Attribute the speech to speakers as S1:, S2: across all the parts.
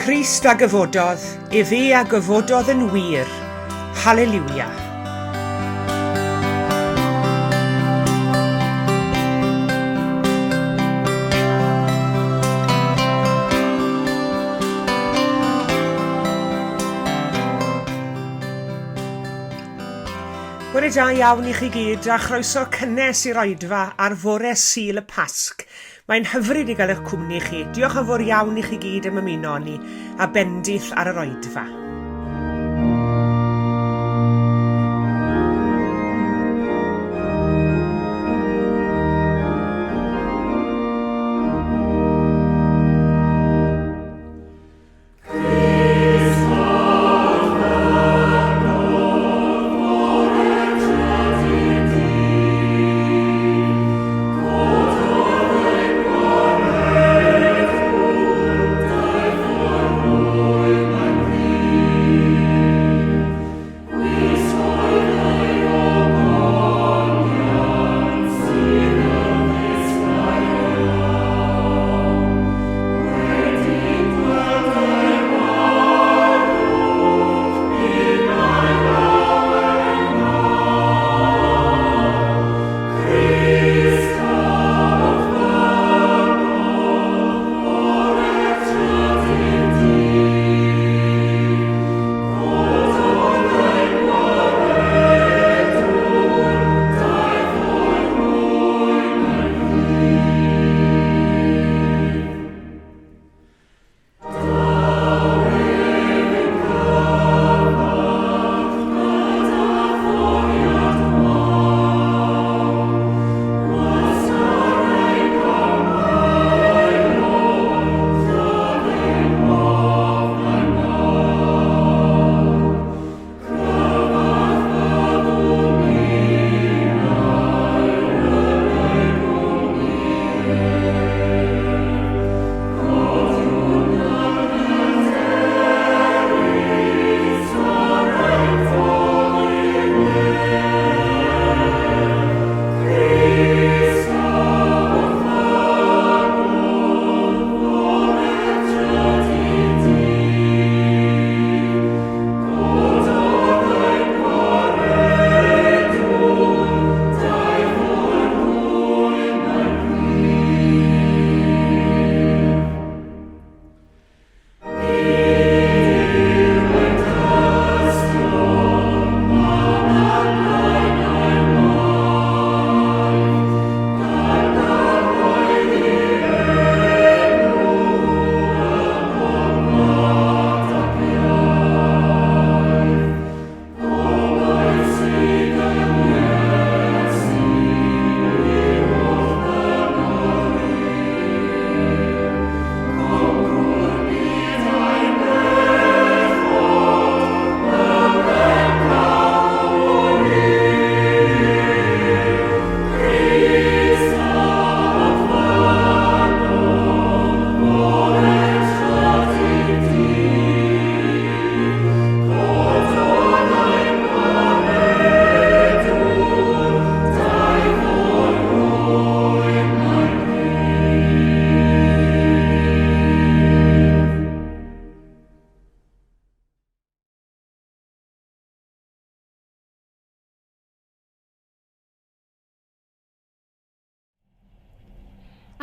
S1: Crist a gyfododd, efe a gyfododd yn wir. Haleliwia. Bore da iawn i chi gyd a chroeso cynnes i'r oedfa ar fore Sul y Pasg. Mae'n hyfryd i gael eich cwmni chi. Diolch yn fawr iawn i chi gyd am ymuno â ni, a bendith ar yr oedfa.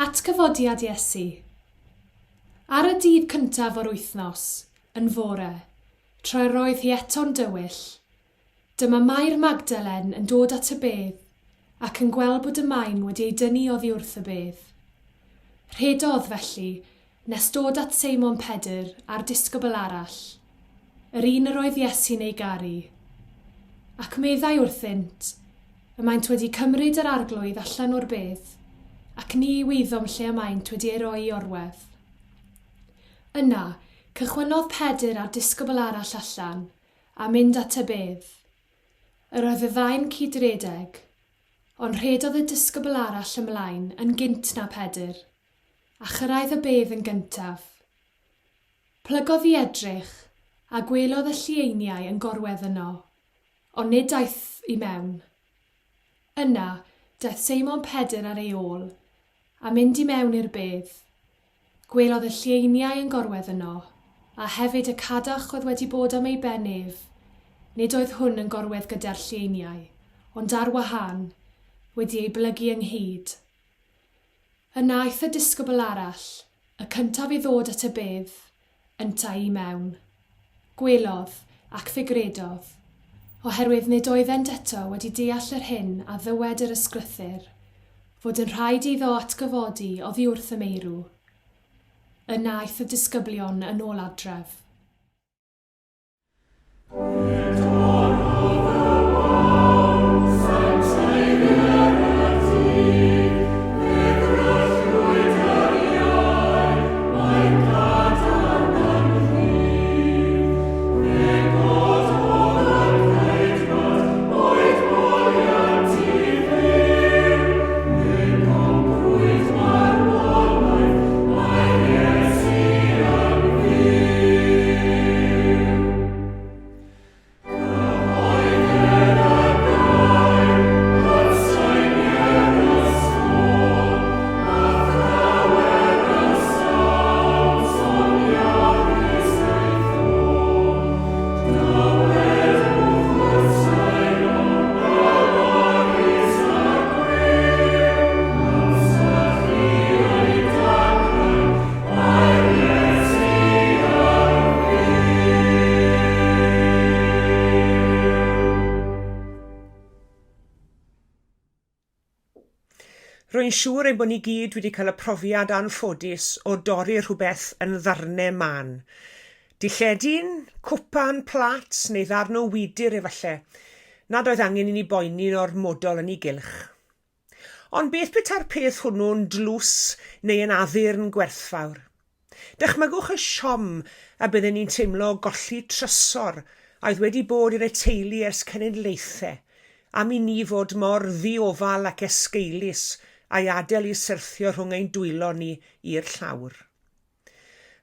S2: Atgyfodiad Iesu. Ar y dydd cyntaf o'r wythnos, yn fore, tra yr oedd hi eto'n dywyll, dyma Mair Magdalen yn dod at y bedd ac yn gweld bod y maen wedi ei dynnu oddi wrth y bedd. Rhedodd, felly, nes dod at Seimon Pedr a'r disgybl arall, yr un yr oedd Iesu'n ei garu. Ac meddai wrthynt, Y maent wedi cymryd yr Arglwydd allan o'r bedd, ac ni wyddom lle y maent wedi ei roi i orwedd. Yna, cychwynnodd Pedr a'r disgybl arall allan, a mynd at y bedd. Yr oedd y ddau'n cyd-redeg, ond rhedodd y disgybl arall ymlaen yn gynt na Pedr, a chyrraedd y bedd yn gyntaf. Plygodd i edrych, a gwelodd y llieiniau yn gorwedd yno, ond nid aeth i mewn. Yna, daeth Seimon Pedr ar ei ôl, a mynd i mewn i'r bedd. Gwelodd y llieiniau yn gorwedd yno. a hefyd y cadach oedd wedi bod am ei ben ef, nid oedd hwn yn gorwedd gyda'r llieiniau, ond ar wahân, wedi ei blygu ynghyd. Yna aeth y disgybl arall, y cyntaf i ddod at y bedd, yntau i mewn. Gwelodd, ac fe gredodd, oherwydd nid oeddent eto wedi deall yr hyn a ddywed yr Ysgrythur, fod yn rhaid iddo atgyfodi oddi wrth y meirw. Yna aeth y disgyblion yn ôl adref.
S1: Rwy'n siŵr ein bod ni gyd wedi cael y profiad anffodus o dorri rhywbeth yn ddarnau mân. Dilledyn, cwpan, plât neu ddarn o wydr efallai, nad oedd angen i ni boeni'n ormodol yn ei gylch. Ond beth petai'r peth hwnnw'n dlws neu yn addurn gwerthfawr? Dychmygwch y siom y bydden ni'n teimlo o golli trysor a oedd wedi bod yn y teulu ers cenedlaethau, am i ni fod mor ddiofal ac esgeulus a'i adael i syrthio rhwng ein dwylo ni i'r llawr.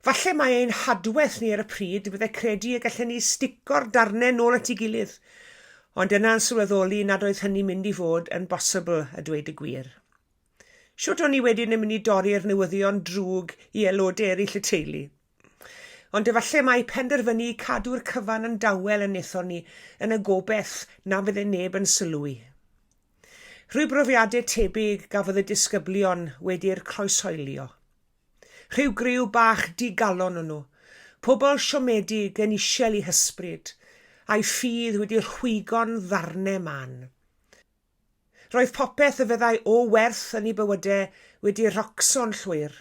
S1: Falle mai ein hadwaith ni ar y pryd fydde credu y gallen ni stico'r darnau nôl at ei gilydd, ond yna'n sylweddoli nad oedd hynny'n mynd i fod yn bosibl a dweud y gwir. Shwt o'n i wedyn yn mynd i dorri'r newyddion drwg i aelodau eraill y teulu? Ond efallai mai penderfynu cadw'r cyfan yn dawel y wnaethon ni yn y gobaith na fydde neb yn sylwi. Rhyw brofiadau tebyg gafodd y disgyblion wedi'r croeshoelio. Rhyw griw bach digalon o'n nhw, pobl siomedig yn isiel eu hysbryd, a'u ffydd wedi rhwygo'n ddarnau mân. Roedd popeth y fyddai o werth yn eu bywydau wedi rhocso'n llwyr.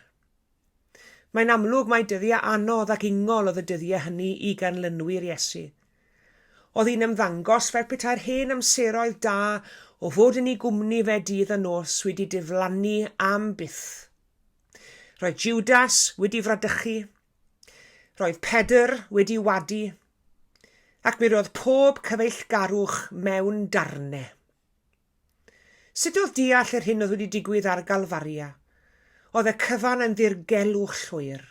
S1: Mae'n amlwg mai dyddiau anodd ac ingol oedd y dyddiau hynny i ganlynwyr Iesu. Oedd hi'n ymddangos fel petai'r hen amseroedd da o fod yn ei gwmni fe dydd a nos wedi diflannu am byth. Roedd Judas wedi fradychu. Roedd Pedr wedi wadu. Ac mi roedd pob cyfeillgarwch mewn darnau. Sut oedd deall yr hyn oedd wedi digwydd ar Galfaria? Oedd y cyfan yn ddirgelwch llwyr.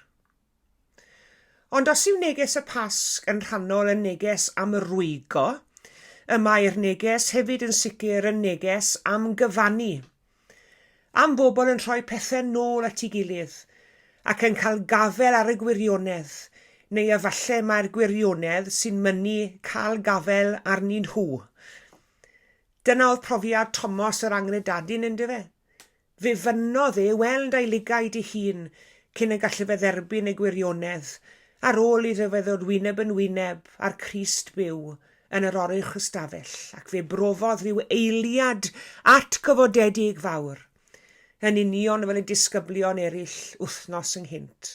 S1: Ond os yw neges y Pasg yn rhannol yn neges am rwygo, y mae'r neges hefyd yn sicr yn neges am gyfannu. Am bobl yn rhoi pethau nôl at ei gilydd ac yn cael gafael ar y gwirionedd, neu efallai mai'r gwirionedd sy'n mynnu cael gafael arnyn nhw. Dyna oedd profiad Tomos yr Angredadun, yndyfe? Fe fynnodd e weld â'i lygaid ei hun cyn y gallai fe dderbyn y gwirionedd, ar ôl iddo fe ddod wyneb yn wyneb â'r Crist byw yn yr oruchystafell, ac fe brofodd rhyw eiliad atgyfodedig fawr, yn union fel y disgyblion eraill wythnos ynghynt.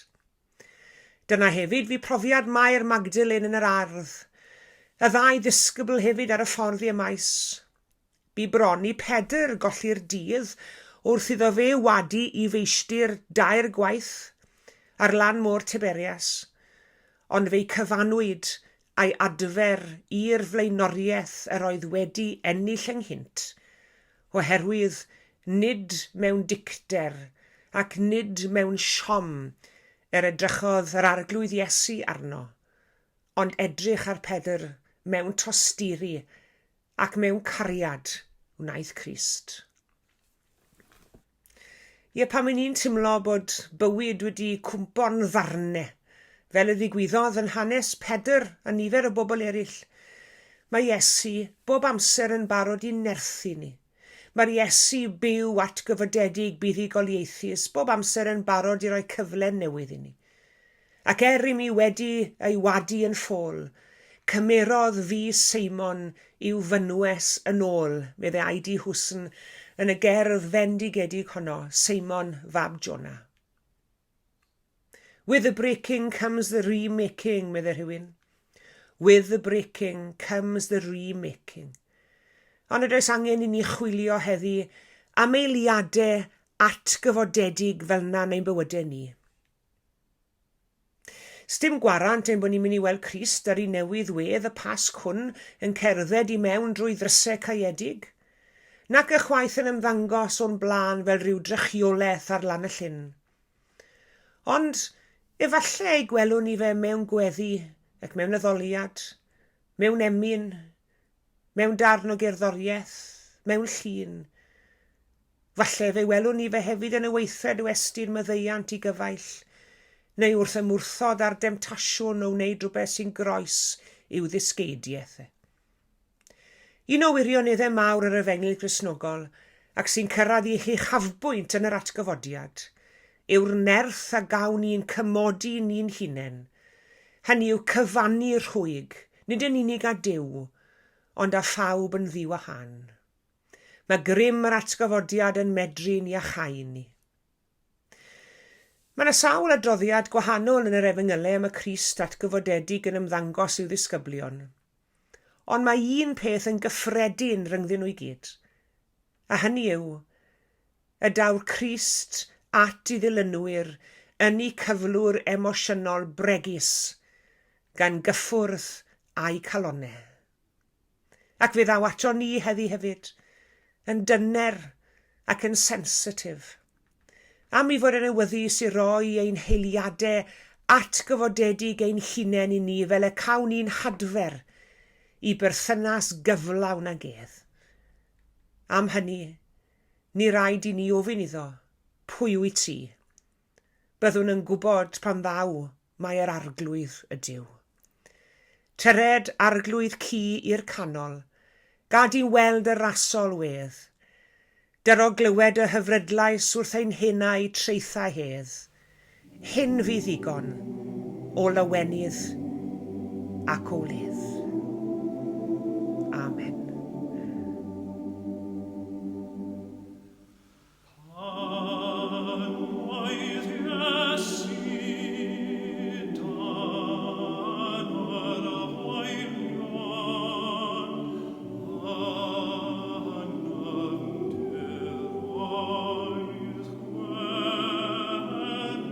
S1: Dyna hefyd fu profiad Mair Magdalen yn yr ardd, y ddau ddisgybl hefyd ar y ffordd i Emaus. Bu bron i Pedr golli'r dydd wrth iddo fe wadu i feistr dair gwaith ar lan môr Tiberias, ond fe'i cyfanwyd a'i adfer i'r flaenoriaeth yr oedd wedi ennill ynghynt, oherwydd nid mewn dicter ac nid mewn siom yr edrychodd yr Arglwydd Iesu arno, ond edrych ar Pedr mewn tosturi Ac mewn cariad wnaeth Crist. Ie, pan wy ni'n timlo bod bywyd wedi cwmpo'n ddarne, Fel y ddigwyddodd yn hanes Pedr a nifer o bobl eraill, mae Iesu bob amser yn barod i'n nerthu ni. Mae'r Iesu byw atgyfodedig buddugoliaethus bob amser yn barod i roi cyfle newydd i ni. Ac er i mi wedi ei wadu yn ffôl, cymerodd fi Seimon i'w fynwes yn ôl, meddai I.D. Hwsn yn y gerdd fendigedig honno, Seimon fab Jona. With the breaking comes the remaking, meddai rhywun. With the breaking comes the remaking. Ond nid oes angen i ni chwilio heddi am eiliadau atgyfodedig fel yna yn ein bywydau ni. Sdim gwarant ein bod ni'n mynd i weld Crist ar ei newydd wedd y Pasg hwn yn cerdded i mewn drwy ddrysau caeedig, nac ychwaith yn ymddangos o'n blaen fel rhyw drychiolaeth ar lan y llyn. Ond efallai ei gwelwn ni fe mewn gweddi ac mewn addoliad, mewn emyn, mewn darn o gerddoriaeth, mewn llun. Falle fe welwn ni fe hefyd yn y weithred o estyn maddeuant i gyfaill, neu wrth ymwrthod â'r demtasiwn o wneud rhywbeth sy'n groes i'w ddysgeidiaeth e. Un o wirioneddau mawr yr Efengyl Gristnogol, ac sy'n cyrraedd ei huchafbwynt yn yr atgyfodiad, yw'r nerth a gawn ni'n cymodi ni'n hunain, hynny yw cyfannu rhwyg, nid yn unig â Duw, ond â phawb yn ddiwahân. Mae grym yr atgyfodiad yn medru'n iachau ni. Mae yna sawl adroddiad gwahanol yn yr Efengylau am y Crist atgyfodedig yn ymddangos i'w ddisgyblion. Ond mae un peth yn gyffredin rhyngddyn nhw i gyd, a hynny yw, y daw'r Crist at ei ddilynwyr yn eu cyflwr emosiynol bregus, gan gyffwrdd â'u calonnau. Ac fe ddaw ato ni heddi hefyd, yn dyner ac yn sensitif. Am i fod yn awyddus i roi ein heiliadau atgyfodedig ein hunain i ni fel y cawn ni'n hadfer i berthynas gyflawn ag ef. Am hynny, ni raid i ni ofyn iddo, pwy wyt ti? Byddwn yn gwybod pan ddaw mai yr Arglwydd ydyw. Tyred, Arglwydd cu i'r canol, gad i weld y rasol wedd. Dyro glywed y hyfrydlais wrth ein henau traetha hedd. Hyn fydd ddigon o lawenydd ac o wledd. Amen.
S3: Pan oedd Iesu dan yr hoelion, yn nyfnder oedd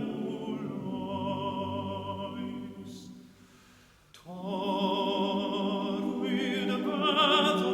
S3: gwerwloes. Torrwyd y bedd.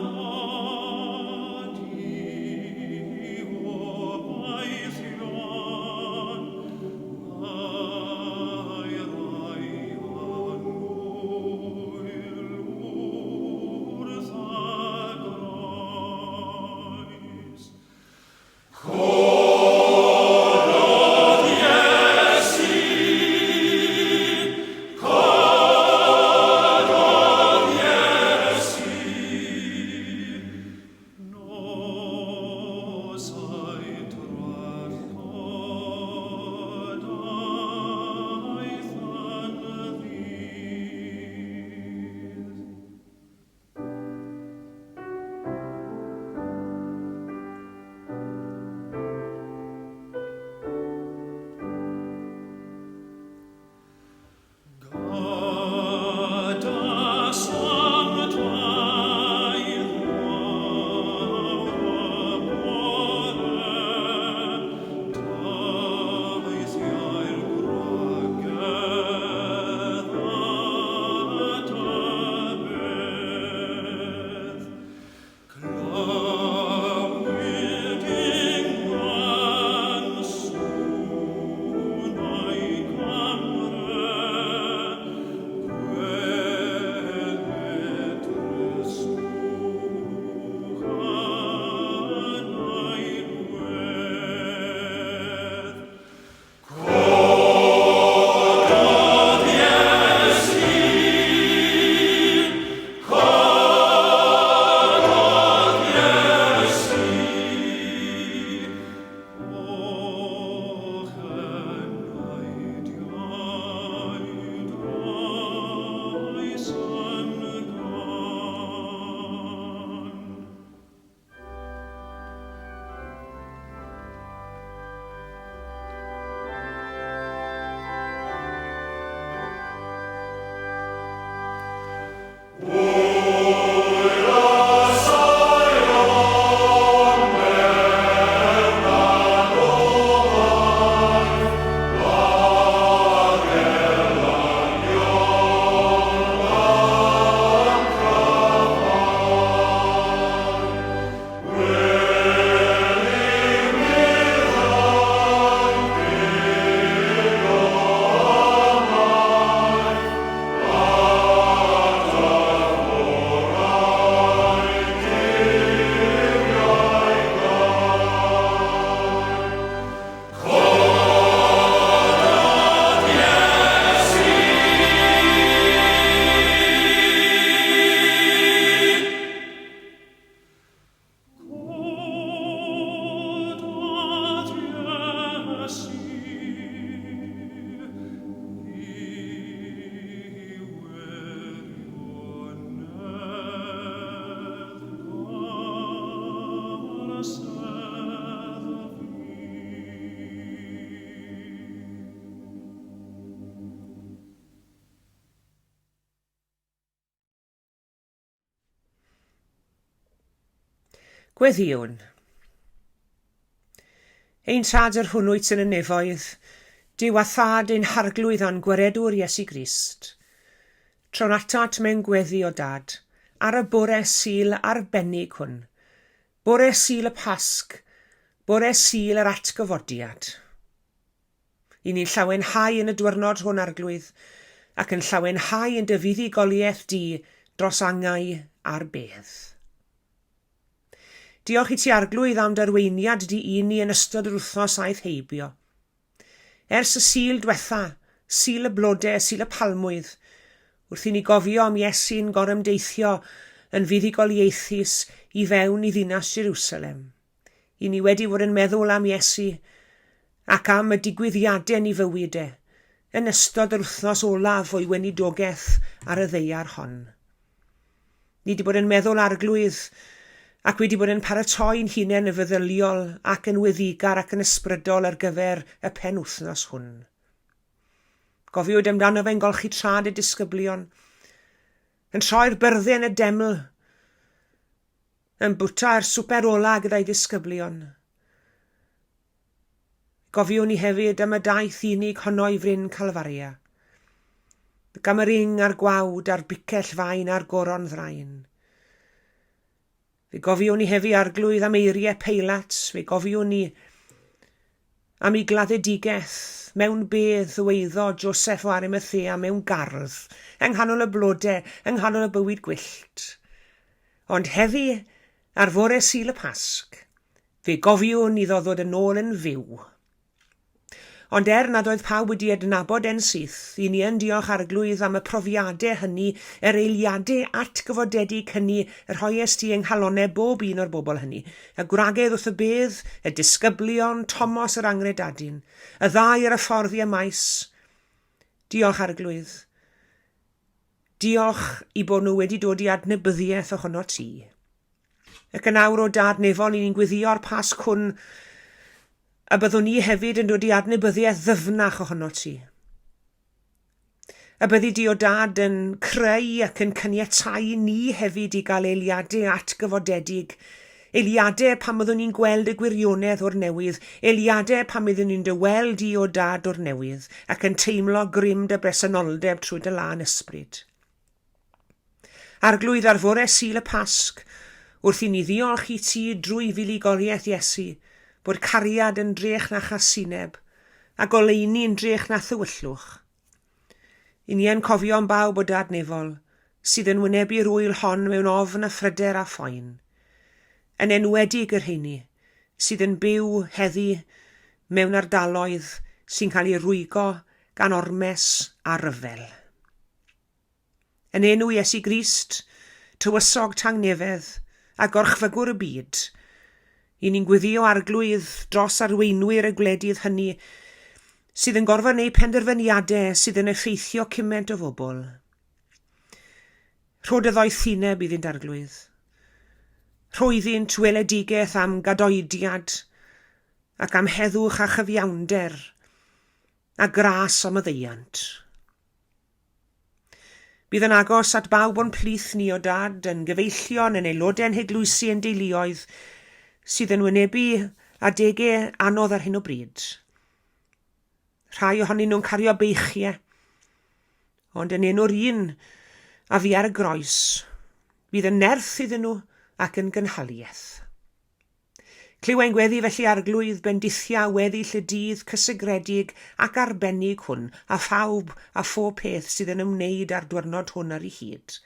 S1: Gweddïwn. Ein Tad yr hwn wyt yn y nefoedd, Duw a Thad ein Harglwydd a'n Gwaredwr Iesu Grist. Trown atat mewn gweddi, o Dad, ar y bore Sul arbennig hwn, bore Sul y Pasg, bore Sul yr Atgyfodiad. I ni'n llawenhau yn y dwyrnod hwn, Arglwydd, ac yn llawenhau yn dy fuddugoliaeth di dros angau a'r bedd. Diolch i ti Arglwydd am dy arweiniad di i ni yn ystod yr wythnos aeth heibio. Ers y Sul dwetha, Sul y Blode, Sul y Palmwydd, wrth i ni gofio am Iesu'n gorymdeithio yn fuddugoliaethus i fewn i ddinas Jerusalem. I ni wedi fod yn meddwl am Iesu ac am y digwyddiadau yn ei fywyd e, yn ystod yr wythnos olaf o'i weinidogaeth ar y ddaear hon. Ni wedi bod yn meddwl Arglwydd ac wedi bod yn paratoi'n hunain yn feddyliol ac yn weddigar ac yn ysbrydol ar gyfer y penwythnos hwn. Gofiwyd amdano fe'n golchi trad y disgyblion, yn troi'r byrddau yn y deml, yn bwyta'r swper ola gyda'i ddisgyblion. Gofiwn ni hefyd am y daith unig honno i fryn Calfaria, ac am yr ing a'r gwawd a'r bicell fain a'r goron ddrain. Fe gofiwn ni hefyd Arglwydd am eiriau Peilat, fe gofiwn ni am ei gladdedigaeth mewn bedd ddyweiddo Joseph o Arimathea mewn gardd, yng nghanol y blode, yng nghanol y bywyd gwyllt. Ond heddi, ar fore Sul y Pasg, Fe gofiwn iddo ddod yn ôl yn fyw. Ond er nad oedd pawb wedi adnabod e'n syth, i ni yn diolch Arglwydd am y profiadau hynny, yr eiliadau atgyfodedig hynny y rhoies di yng nghalonnau bob un o'r bobl hynny, y gwragedd wrth y bedd, y disgyblion, Tomos yr angredadun, y ddau ar y ffordd i Emaus. Diolch Arglwydd. Diolch i bod nhw wedi dod i adnabyddiaeth ohono ti. Ac yn awr, o Dad nefol, i ni'n gweddïo'r Pasg hwn, y byddwn ni hefyd yn dod i adnabyddiaeth ddyfnach ohono ti. Y byddi di o Dad yn creu ac yn caniatau ni hefyd i gael eiliadau atgyfodedig, eiliadau pan byddwn ni'n gweld y gwirionedd o'r newydd, eiliadau pan byddwn ni'n dy weld di o Dad o'r newydd ac yn teimlo grym dy bresenoldeb trwy dy lân ysbryd. Arglwydd, ar fore Sul y Pasg, wrth i ni ddiolch i ti drwy fuddugoliaeth Iesu, bod cariad yn drech na chasineb, a goleuni yn drech na thywyllwch. I ni yn cofio am bawb o Dad Nefol, sydd yn wynebu'r ŵyl hon mewn ofn a phryder a phoen. Yn enwedig y rheini sydd yn byw heddi mewn ardaloedd sy'n cael eu rwygo gan ormes a rhyfel. Yn enw Iesu Grist, Tywysog Tangnefedd a Gorchfygwr y byd, i ni'n gweddio Arglwydd dros arweinwyr y gwledydd hynny sydd yn gorfod wneud penderfyniadau sydd yn effeithio cymaint o fobl. Rho dy ddoethineb iddynt, Arglwydd. Rho iddynt weledigaeth am gadoediad ac am heddwch a chyfiawnder a gras am y ddeiant. Bydd yn agos at bawb o'n plith ni o Dad, yn gyfeillion, yn aelodau yn heglwysi, yn deuluoedd, sydd yn wynebu adegau anodd ar hyn o bryd. Rhai ohonyn nhw'n cario beichiau, ond yn enw'r un a fu ar y groes, bydd yn nerth iddyn nhw ac yn gynhaliaeth. Clyw ein gweddi felly, Arglwydd, bendithia weddill y dydd cysegredig ac arbennig hwn, a phawb a phob peth sydd yn ymwneud â'r dwyrnod hwn ar ei hyd.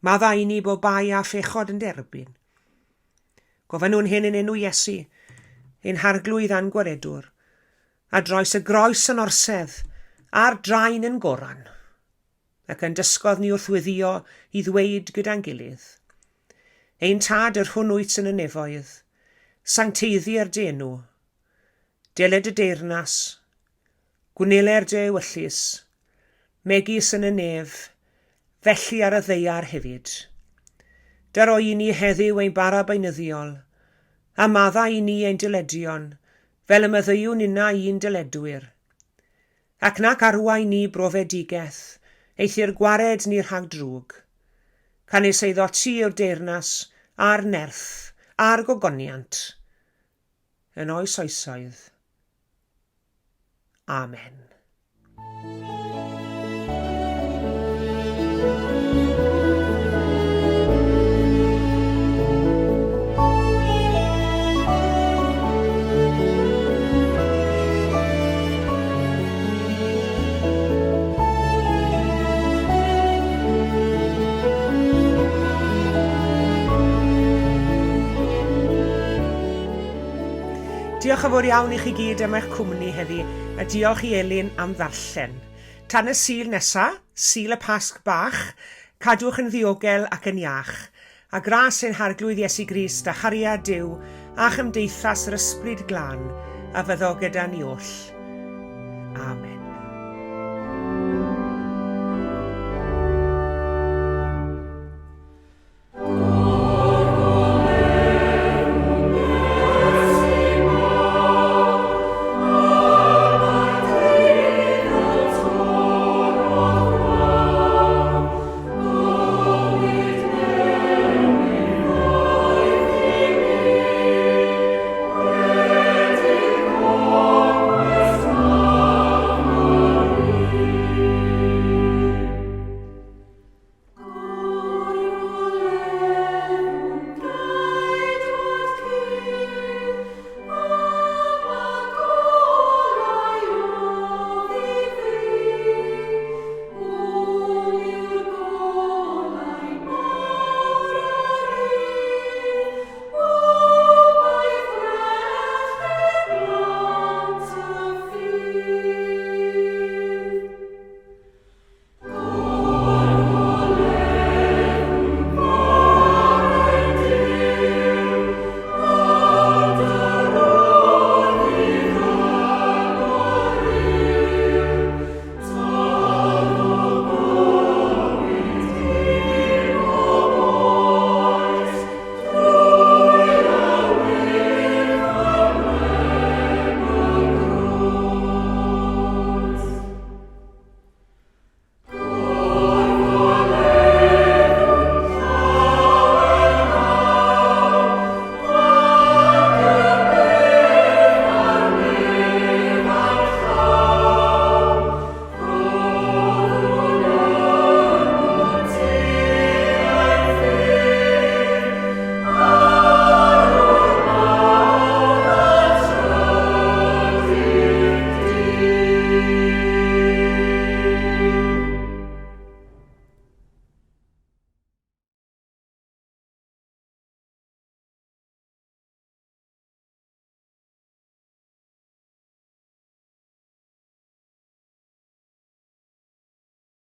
S1: Maddau i ni bob bai a phechod yn derbyn. Gofynnwn hyn yn enw Iesu, ein Harglwydd a'n Gwaredwr, a droes y groes yn orsedd, a'r draen yn goran. Ac yn dysgodd ni wrth weddïo i ddweud gyda'n gilydd, Ein Tad yr hwn wyt yn y nefoedd, sancteiddier dy enw. Deled dy deyrnas, gwneler dy ewyllys, megis yn y nef, felly ar y ddaear hefyd. Dyro i ni heddiw ein bara beunyddiol, a maddau i ni ein dyledion, fel y maddeuwn innau i'n dyledwyr. Ac nac arwain ni brofedigaeth, eithr gwared ni rhag drwg. Canys eiddo ti yw'r deyrnas, a'r nerth, a'r gogoniant, yn oes oesoedd. Amen. Diolch yn fawr iawn i chi gyd am eich cwmni heddi, a diolch i Elin am ddarllen. Tan y Sul nesa, Sul y Pasg bach, cadwch yn ddiogel ac yn iach. A gras ein Harglwydd Iesu Grist a chariad Duw a chymdeithas yr Ysbryd Glân a fyddo gyda ni oll. Amen.